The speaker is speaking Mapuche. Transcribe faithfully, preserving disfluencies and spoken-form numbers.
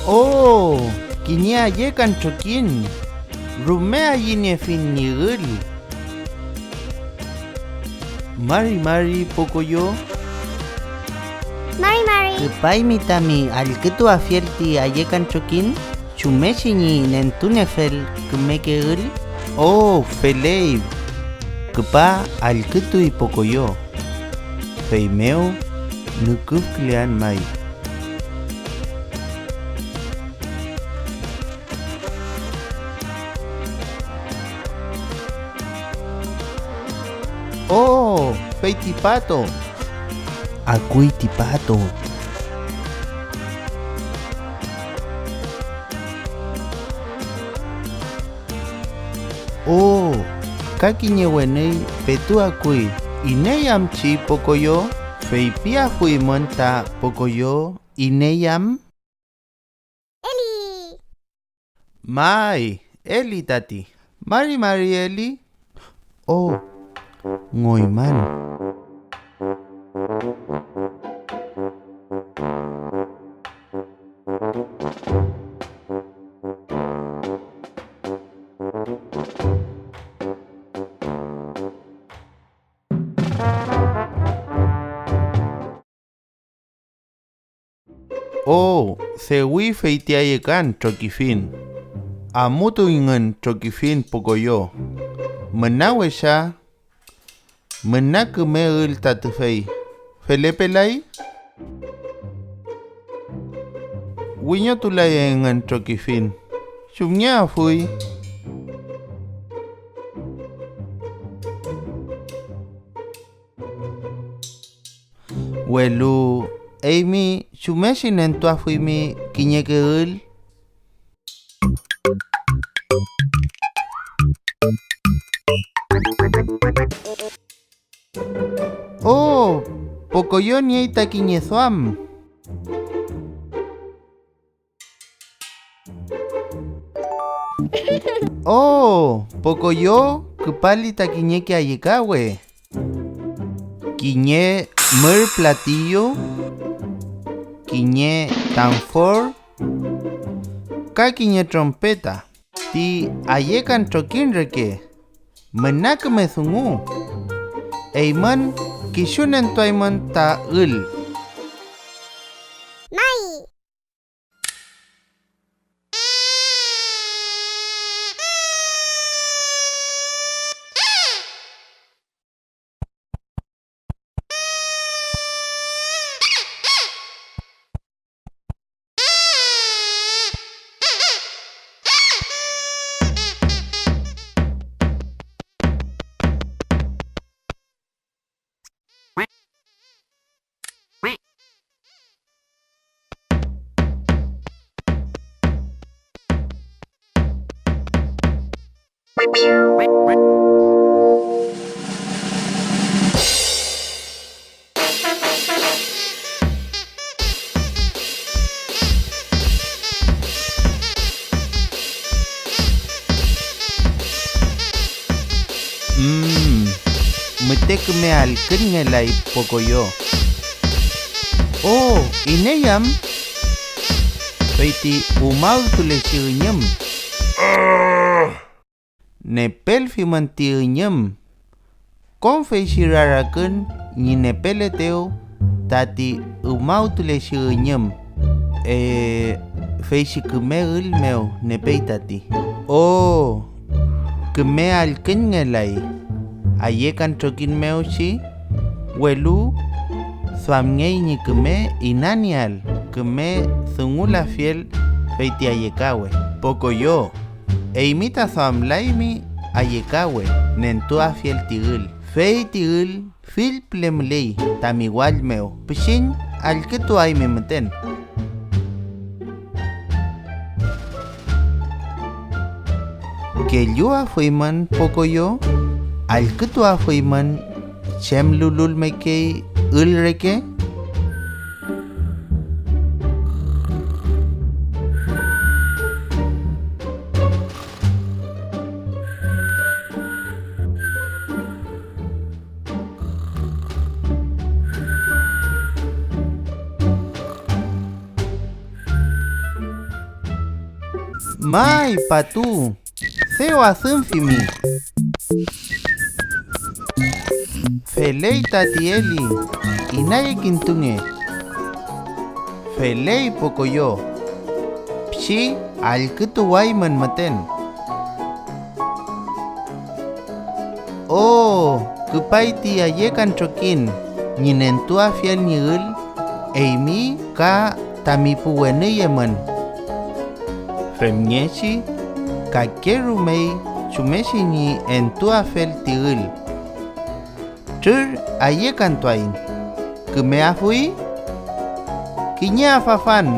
Oh, kiñe ayekan trokiñ. Rume ayüniefiñ ñi ül. Mari mari, Pokoyo. Mari mari. Küpaymi tami allkütuafiel ti ayekan trokiñ chumngechi ñi nentunefel kümeke ül. Oh, feley. Küpa allkütuy Pokoyo. Feymew nüküfkülean may. Oh, fey ti pato. Akuy ti pato. Oh, ka kiñe wenüy petu akuy. ¿Iney am chi Pokoyo? Feypiafuymün ta Pokoyo, ¿iney am? Eli. May, Eli tati. Mari mari, Eli. Oh, ngoyman. Oh, dewi feytiayekan trokifiñ. Amutuyngün trokifiñ Pokoyo. Müna wesa, müna küme ül ta tüfey. ¿Felepelay? Wiñotulay engün trokifiñ. ¿Chumngeafuy? Welu eymi chumngechi nentuafuymi kiñeke ül. Oh, Pokoyo niey ta kiñe duam. Oh, Pokoyo küpali ta kiñeke ayekawe, kiñe mür platillo, kiñe tanfor, ka kiñe trompeta. Ti ayekan trokiñ reke, müna küme dungu. Eymün kisu nentuaymün ta ül. May. Mm, müte küme allküñngelay Pokoyo. Oh, ¿iney am? Fey ti umawtulechi üñüm. Nepelfimün ti üñüm. Kom feychi rarakün ñi nepeletew tati umawtulechi üñüm, e, feychi küme ül mew nepey tati. Oh, küme allküñngelay ayekan trokiñ mew chi, welu duamngey ñi küme inanieael küme dungulafiel feyti ayekawe. Pokoyo, eymi ta duamlaymi ayekawe nentuafiel ti ül, fey ti ül fill püle müley tami wall mew, pichin allkütuaymi müten. ¿Kelluafuymün Pokoyo? ¿Allkütuafuymün chem lululmekey ül reke? May, Patu, dew adümfimi. Feley tati Eli, inayekintunge. Feley Pokoyo, pichi allkütuwaymün müten. O, küpay ti ayekan trokiñ ñi nentuafiel ñi ül, eymi ka tami pu wenüy emün. Femngechi kakerumey chumechi ñi entuafel ti ül. Trür ayekantuaiñ. ¿Kümeafuy? Kiñe afafan,